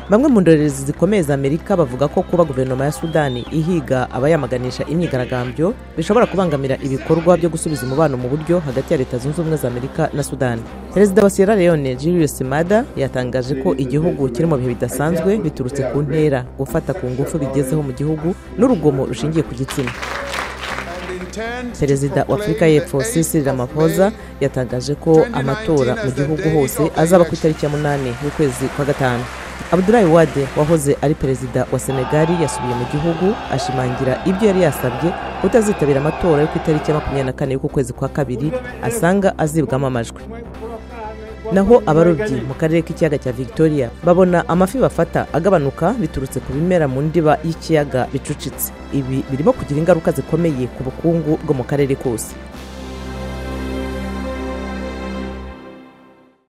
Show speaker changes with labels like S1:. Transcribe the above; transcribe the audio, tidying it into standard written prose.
S1: Bamwe mu ndorerezi zikomeye za Amerika bavuga ko kuba guverinoma ya Sudani ihiga abayamaganisha imyigaragambyo bishobora kubangamira ibikorwa byo gusubiza umubano mu buryo hagati ya Leta Zunze Ubumwe za Amerika na Sudani. Perezida wa Sierra Leone, Julius Maada, yatangaje ko igihugu kiri mu bihe bidasanzwe biturutse ku ntera gufata ku ngufu bigezeho mu gihugu n'urugomo rushingiye ku gitsina. Perezida wa Afurika y'Epfo, Cyril Ramaphosa, yatangaje ko amatora mu gihugu hose azaba ku itariki ya 8 y'ukwezi kwa gatanu. Abdoulaye Wade wahoze ari perezida wa Senegal yasubiye mu gihugu, ashimangira ibyo yari yasabye kutazitabira amatora yo ku itariki ya 24 y'uku kwezi kwa kabiri, asanga azibwamo amajwi. Naho abarobyi mu karere k'ikiyaga cya Victoria babona amafi bafata agabanuka biturutse ku bimera mu ndiba y'ikiyaga bicucitse. Ibi birimo kugira ingaruka zikomeye ku bukungu bwo mu karere kose.